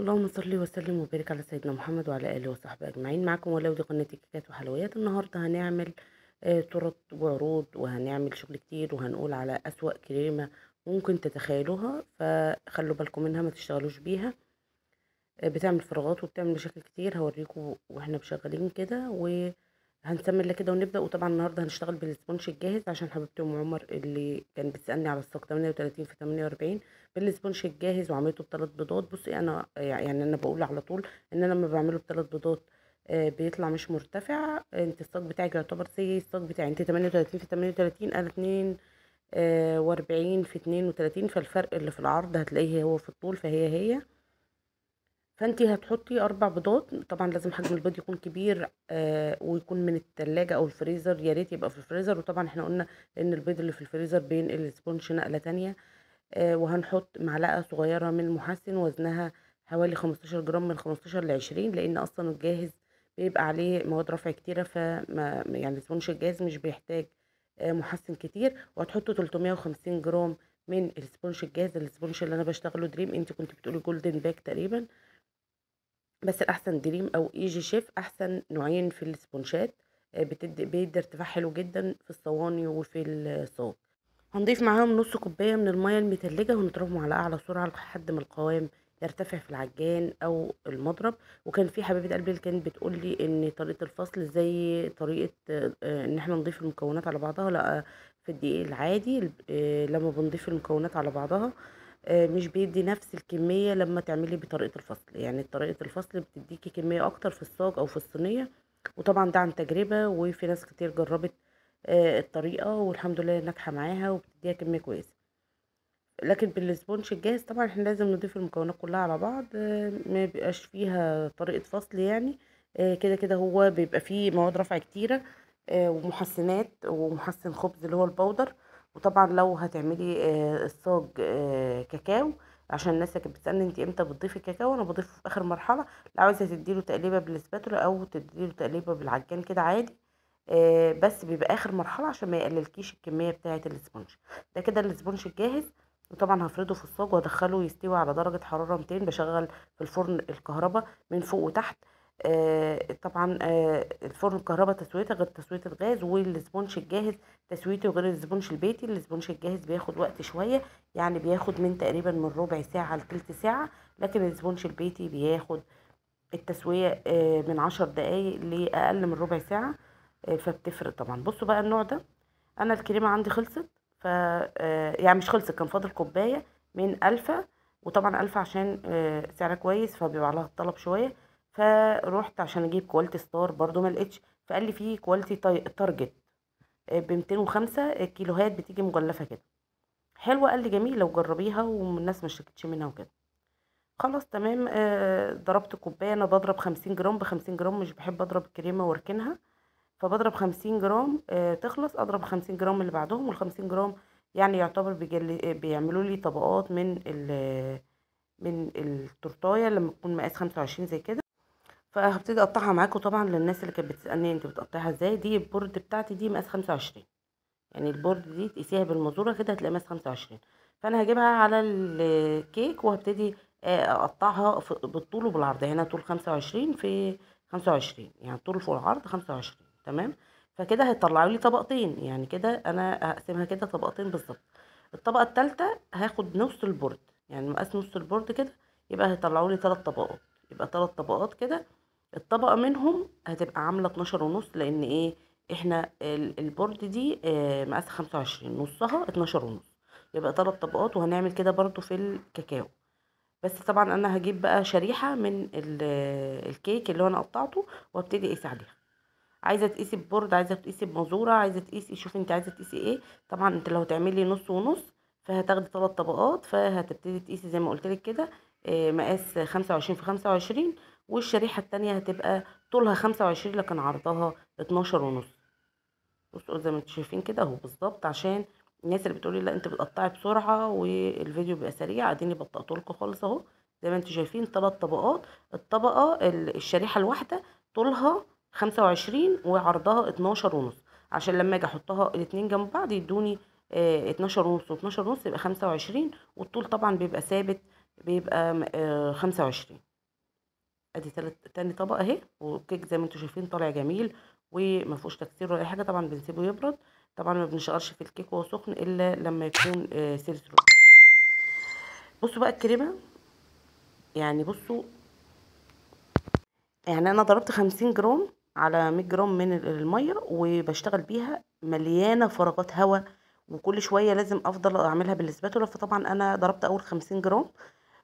اللهم صل وسلم وبارك على سيدنا محمد وعلى اله وصحبه اجمعين. معاكم ولودي قناة كيكات وحلويات. النهارده هنعمل طرط وعروض، وهنعمل شغل كتير، وهنقول على اسوأ كريمة ممكن تتخيلوها، فخلوا بالكم منها ما تشتغلوش بيها. بتعمل فراغات وبتعمل مشاكل كتير، هوريكم واحنا شغالين كده، وهنسمي الله كده ونبدا. وطبعا النهارده هنشتغل بال sponge الجاهز عشان حبيبتي ام عمر اللي كان بتسالني على الصاج 38 في 48 بال sponge الجاهز، وعملته بثلاث بيضات. بصي انا يعني انا بقول على طول ان انا لما بعمله بثلاث بيضات بيطلع مش مرتفع. انت الصاج بتاعك يعتبر زي الصاج بتاعي، انت 38 في 38، انا 42 في 32، فالفرق اللي في العرض هتلاقيه هو في الطول، فهي هي. فانتي هتحطي 4 بيضات. طبعا لازم حجم البيض يكون كبير، ويكون من التلاجة او الفريزر، يا ريت يبقى في الفريزر. وطبعا احنا قلنا ان البيض اللي في الفريزر بينقل ال sponge نقلة تانية. وهنحط معلقة صغيرة من المحسن وزنها حوالي 15 جرام، من 15 ل 20، لان اصلا الجاهز بيبقى عليه مواد رفع كتيرة، فما يعني ال sponge الجاهز مش بيحتاج محسن كتير. وهتحطوا 350 جرام من ال sponge الجاهز، ال sponge اللي انا بشتغله دريم، انت كنت بتقولي جولدن باك تقريبا، بس الاحسن دريم او ايجي شيف، احسن نوعين في السبونشات. بيدي ارتفاع حلو جدا في الصواني وفي الصاج. هنضيف معاهم نص كوباية من المية المتلجه، ونضربهم على اعلى سرعة لحد ما القوام يرتفع في العجان او المضرب. وكان في حبيبه قلبي اللي كانت بتقول لي ان طريقه الفصل زي طريقه ان احنا نضيف المكونات على بعضها. لا، في الدقيق العادي لما بنضيف المكونات على بعضها مش بيدي نفس الكمية لما تعملي بطريقة الفصل. يعني طريقه الفصل بتديكي كمية اكتر في الصاج او في الصينية، وطبعا ده عن تجربه، وفي ناس كتير جربت الطريقة والحمد لله ناجحة معاها وبتديها كمية كويسة. لكن بال sponge الجاهز طبعا احنا لازم نضيف المكونات كلها على بعض، ما بيبقاش فيها طريقه فصل. يعني كده كده هو بيبقى فيه مواد رفع كتيرة، ومحسنات ومحسن خبز اللي هو ال powder. وطبعا لو هتعملي الصاج كاكاو، عشان الناس اللي كانت بتسالني انت امتى بتضيفي كاكاو، انا بضيفه في اخر مرحلة. لو عايزه تديله تقليبه بال spatula او تديله تقليبه بالعجان كده عادي، بس بيبقى اخر مرحلة عشان ما يقللكيش الكمية بتاعه ال sponge. ده كده ال sponge الجاهز. وطبعا هفرده في الصاج وادخله يستوي على درجه حرارة 200. بشغل في الفرن الكهرباء من فوق وتحت. طبعا الفرن الكهرباء تسويته غير تسويه الغاز، وال sponge الجاهز تسويته غير ال sponge البيتي. ال sponge الجاهز بياخد وقت شوية، يعني بياخد من تقريبا من ربع ساعة لتلت ساعة، لكن ال sponge البيتي بياخد التسوية من 10 دقايق لاقل من ربع ساعة، فبتفرق طبعا. بصوا بقى النوع ده، انا الكريمة عندي خلصت، ف يعني مش خلصت، كان فاضل كوباية من الفا، وطبعا الفا عشان سعرها كويس فبيبقى عليها الطلب شوية. فروحت عشان اجيب quality ستار برضو ما لقيتش، فقال لي في quality تارجت ب 205 كيلوهات بتيجي مغلفه كده حلوة، قال لي جميل لو جربيها والناس ما اشتكتش منها وكده. خلاص تمام. ضربت كوباية، انا بضرب 50 جرام ب 50 جرام، مش بحب اضرب الكريمة واركنها، فبضرب 50 جرام تخلص اضرب 50 جرام اللي بعدهم، وال 50 جرام يعني يعتبر بيعملوا لي طبقات من التورتايه لما تكون مقاس 25 زي كده. فهبتدي اقطعها معاكم. طبعا للناس اللي كانت بتسالني انت بتقطعيها ازاي، دي ال board بتاعتي دي مقاس 25، يعني ال board دي تقيسيها بالمزوره كده هتلاقي مقاس 25. فانا هجيبها على الكيك وهبتدي اقطعها بالطول وبالعرض. هنا طول 25 في 25، يعني طول فوق العرض 25، تمام. فكده هيطلعوا لي طبقتين، يعني كده انا هقسمها كده طبقتين بالظبط. الطبقة الثالثة هاخد نص ال board، يعني مقاس نص ال board كده، يبقى هيطلعوا لي 3 طبقات، يبقى 3 طبقات كده. الطبقة منهم هتبقى عامله 12 ونص، لان ايه احنا ال board دي مقاس 25، نصها 12 ونص، يبقى 3 طبقات. وهنعمل كده برضو في الكاكاو، بس طبعا انا هجيب بقى شريحة من الكيك اللي انا قطعته وابتدي اقيس عليها. عايزه تقيسي ب board، عايزه تقيسي بمزوره، عايزه تقيسي، شوفي انت عايزه تقيسي ايه. طبعا انت لو تعملي نص ونص فهتاخدي 3 طبقات، فهتبتدي تقيسي زي ما قلت لك كده مقاس 25 في 25، والشريحه الثانية هتبقى طولها 25 لكن عرضها 12 ونص. بصوا زي ما انتم شايفين كده اهو بالظبط، عشان الناس اللي بتقولي لا انت بتقطعي بسرعة والفيديو بيبقى سريع، اديني بطقته لكم خالص اهو. زي ما انتم شايفين 3 طبقات، الطبقة الشريحة الواحدة طولها 25 وعرضها 12 ونص، عشان لما اجي احطها الاتنين جنب بعض يدوني 12 ونص و12 ونص، يبقى 25، والطول طبعا بيبقى ثابت بيبقى 25. ادي تاني طبقه اهي. والكيك زي ما انتم شايفين طالع جميل وما فيهوش تكسير ولا اي حاجة. طبعا بنسيبه يبرد، طبعا ما بنشقرش في الكيك وهو سخن الا لما يكون see-through. بصوا بقى الكريمة، يعني بصوا يعني انا ضربت 50 جرام على 100 جرام من المية، وبشتغل بيها مليانة فراغات هواء، وكل شوية لازم افضل اعملها بال spatula. فطبعا انا ضربت اول 50 جرام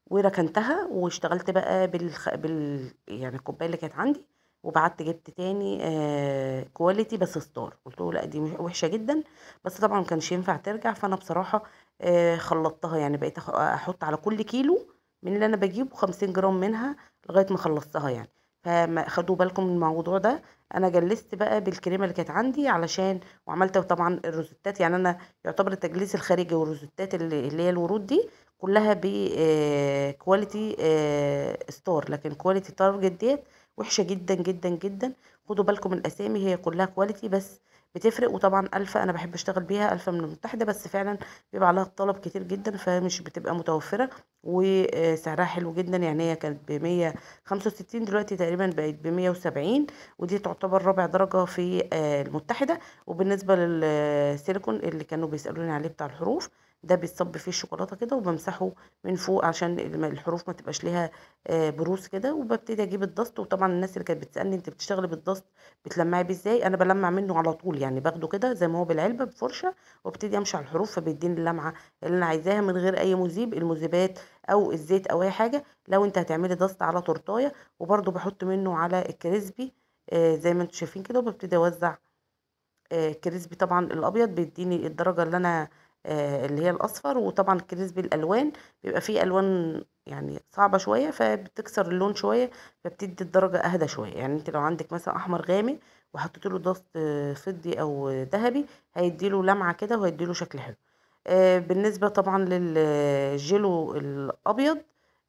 وركنتها، واشتغلت بقى يعني الكوباية اللي كانت عندي، وبعت جبت تاني quality بس ستار. قلت له لا دي وحشة جدا، بس طبعا ما كانش ينفع ترجع. فانا بصراحة خلطتها، يعني بقيت احط على كل كيلو من اللي انا بجيبه 50 جرام منها لغاية ما خلصتها يعني. فما خدوا بالكم من الموضوع ده. انا جلست بقى بالكريمه اللي كانت عندي علشان، وعملت طبعا الروزتات، يعني انا يعتبر التجليس الخارجي والروزتات اللي هي الورود دي كلها ب quality ستار، لكن quality تارجت ديت وحشة جدا جدا جدا. خدوا بالكم من الاسامي، هي كلها quality بس بتفرق. وطبعا الفا انا بحب اشتغل بيها، الفا من المتحدة، بس فعلا بيبقى عليها الطلب كتير جدا فمش بتبقى متوفرة، وسعرها حلو جدا. يعني هي كانت ب 165، دلوقتي تقريبا بقت ب 170، ودي تعتبر رابع درجه في المتحدة. وبالنسبة للسيليكون اللي كانوا بيسالوني عليه بتاع الحروف ده، بيتصب فيه الشوكولاتة كده وبمسحه من فوق عشان الحروف ما تبقاش ليها بروز كده. وببتدي اجيب ال dust. وطبعا الناس اللي كانت بتسالني انت بتشتغلي بال dust بتلمعي بيه ازاي، انا بلمع منه على طول، يعني باخده كده زي ما هو بالعلبه بفرشه وابتدي امشي على الحروف، فبيديني اللمعة اللي انا عايزاها من غير اي مذيب، المذيبات او الزيت او اي حاجة. لو انت هتعملي dust على تورتايه، وبرده بحط منه على ال crispy زي ما انتم شايفين كده، وببتدي اوزع ال crispy. طبعا الابيض بيديني الدرجة اللي انا اللي هي الاصفر، وطبعا ال crispy الالوان بيبقى فيه الوان يعني صعبة شوية فبتكسر اللون شوية، فبتدي الدرجة اهدى شوية. يعني انت لو عندك مثلا احمر غامق وحطيت له dust فضي او ذهبي هيديله لمعة كده وهيديله شكل حلو. بالنسبة طبعا للجيلو الابيض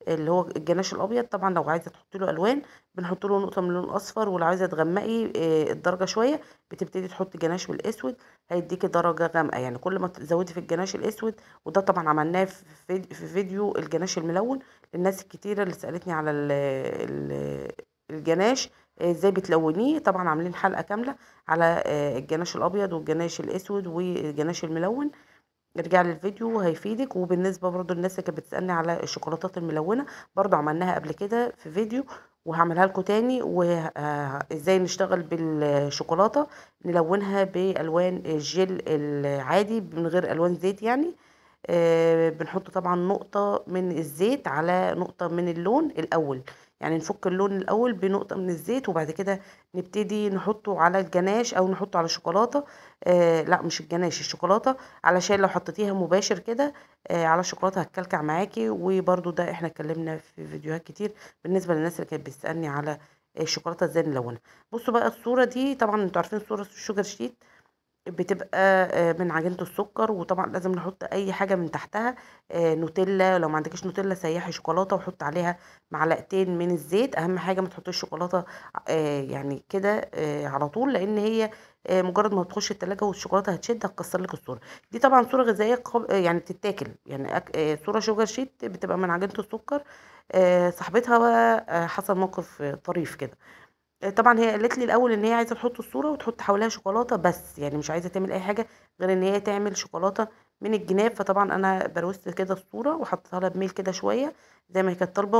اللي هو الجناش الابيض، طبعا لو عايزه تحطي له الوان بنحط له نقطة من اللون الاصفر، ولو عايزه تغمقي الدرجة شوية بتبتدي تحطي جناش بالاسود هيديكي درجه غامقه. يعني كل ما تزودي في الجناش الاسود، وده طبعا عملناه في فيديو الجناش الملون للناس الكتيرة اللي سالتني على الجناش ازاي بتلونيه. طبعا عاملين حلقة كاملة على الجناش الابيض والجناش الاسود والجناش الملون، ارجع للفيديو هيفيدك. وبالنسبة برضو الناس اللي كانت بتسالني على الشوكولاتات الملونة، برضو عملناها قبل كده في فيديو وهعملها لكم تاني، وازاي نشتغل بالشوكولاته نلونها بالوان الجل العادي من غير الوان زيت. يعني بنحط طبعا نقطة من الزيت على نقطة من اللون الاول، يعني نفك اللون الاول بنقطة من الزيت وبعد كده نبتدي نحطه على الجناش او نحطه على الشوكولاتة. لا مش الجناش، الشوكولاتة، علشان لو حطيتيها مباشر كده على الشوكولاتة هتكلكع معاكي. وبرده ده احنا اتكلمنا في فيديوهات كتير بالنسبة للناس اللي كانت بتسالني على الشوكولاتة ازاي نلونها. بصوا بقى الصورة دي، طبعا انتوا عارفين صوره ال sugar sheet بتبقى من عجينة السكر، وطبعا لازم نحط اي حاجة من تحتها، نوتيلا، لو ما عندكيش نوتيلا سيحي شوكولاتة وحط عليها معلقتين من الزيت. اهم حاجة ما تحطيش شوكولاتة يعني كده على طول، لان هي مجرد ما تخش التلاجة والشوكولاته هتشد هتكسر لك الصورة دي. طبعا صوره غذائية يعني بتتاكل، يعني صوره sugar sheet بتبقى من عجينة السكر. صاحبتها بقى حصل موقف طريف كده. طبعا هي قالت لي الاول ان هي عايزه تحط الصورة وتحط حواليها شوكولاتة بس، يعني مش عايزه تعمل اي حاجة غير ان هي تعمل شوكولاتة من الجناب. فطبعا انا بروزت كده الصورة وحطيتها لها بميل كده شوية زي ما هي كانت طالبه،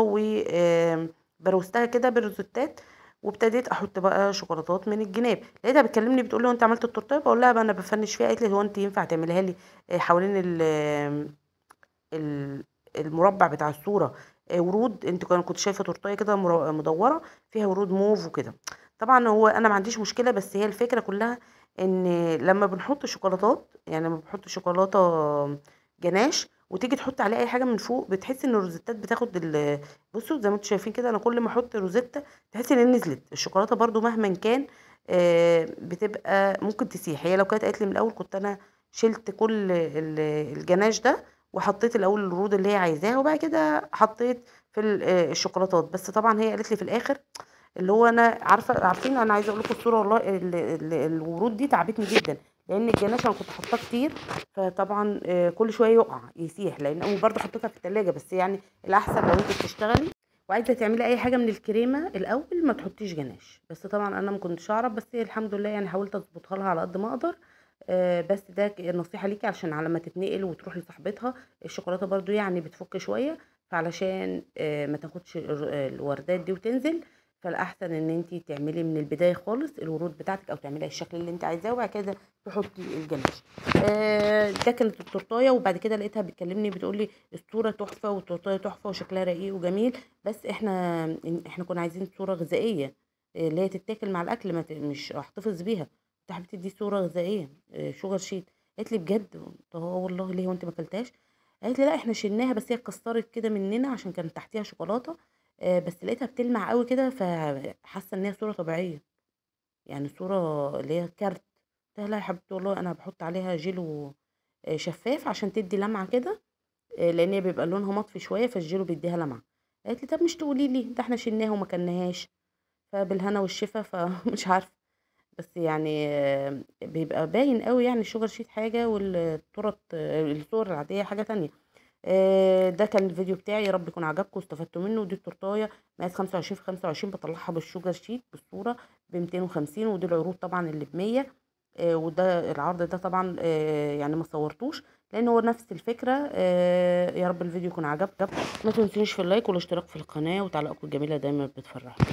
وبروزتها كده بالروزتات، وابتديت احط بقى شوكولاتات من الجناب. لقيتها بتكلمني بتقول لي هو انت عملت التورتيه؟ بقول لها بقى انا بفنش فيها. قالت لي هو انت ينفع تعمليها لي حوالين المربع بتاع الصورة ورود؟ انت كنت شايفه تورتيه كده مدورة فيها ورود موف وكده. طبعا هو انا ما عنديش مشكلة، بس هي الفكرة كلها ان لما بنحط شوكولاتات، يعني لما بنحط شوكولاتة جناش وتيجي تحط عليها اي حاجة من فوق بتحس ان الروزيتات بتاخد بصوا زي ما انتم شايفين كده، انا كل ما احط روزيتا تحس ان نزلت الشوكولاتة برده مهما كان بتبقى ممكن تسيح. هي لو كانت قالت لي من الاول كنت انا شلت كل الجناش ده وحطيت الاول الورود اللي هي عايزاها وبعد كده حطيت في الشوكولاتات. بس طبعا هي قالت لي في الاخر اللي هو انا عارفين انا عايزه اقول لكم الصورة والله الورود دي تعبتني جدا، لان الجناش انا كنت حاطاه كتير، فطبعا كل شوية يقع يسيح، لان وبرده حطيتها في الثلاجة. بس يعني الاحسن لو انت بتشتغلي وعايزه تعملي اي حاجة من الكريمة الاول ما تحطيش جناش. بس طبعا انا ما كنتش اعرف، بس الحمد لله يعني حاولت اظبطها لها على قد ما اقدر. بس ده النصيحة ليكي، عشان على ما تتنقل وتروح لصاحبتها الشوكولاتة برضو يعني بتفك شوية، فعلشان ما تاخدش الوردات دي وتنزل، فالاحسن ان انتي تعملي من البداية خالص الورود بتاعتك، او تعملي الشكل اللي انت عايزاه، وبعد كده تحطي الجناش. ده كانت التورتايه. وبعد كده لقيتها بتكلمني بتقولي الصورة تحفة والتورتايه تحفة وشكلها رقيق وجميل، بس احنا كنا عايزين صوره غذائية اللي هي تتاكل مع الاكل، ما مش احتفظ بيها. قلت يا حبيبتي دي صوره غذائية sugar sheet. قالت لي بجد؟ قلت لها والله ليه، وانت ما اكلتهاش؟ قالت لي لا احنا شلناها، بس هي اتكسرت كده مننا عشان كان تحتيها شوكولاتة، بس لقيتها بتلمع قوي كده، فحاسه ان هي صوره طبيعية، يعني صوره اللي هي كارت. قلت لها لا يا حبيبتي والله انا بحط عليها جيلو شفاف عشان تدي لمعة كده، لان هي بيبقى لونها مطفي شوية، فالجيلو بيديها لمعة. قالت لي طب مش تقولي لي، ده احنا شلناها وما كلناهاش. فبالهنا والشفا. فمش عارفه، بس يعني بيبقى باين قوي يعني ال sugar sheet حاجة، والتورت الصور العادية حاجة تانية. ده كان الفيديو بتاعي، يا رب يكون عجبكم واستفدتوا منه. ودي التورتايه مقاس 25 في 25، بطلعها بال sugar sheet بالصورة ب 250، ودي العروض طبعا اللي ب 100. وده العرض ده طبعا يعني ما صورتوش لان هو نفس الفكرة. يا رب الفيديو يكون عجبكم، ما تنسونيش في ال like والاشتراك في القناة، وتعليقاتكم الجميلة دايما بتفرحني.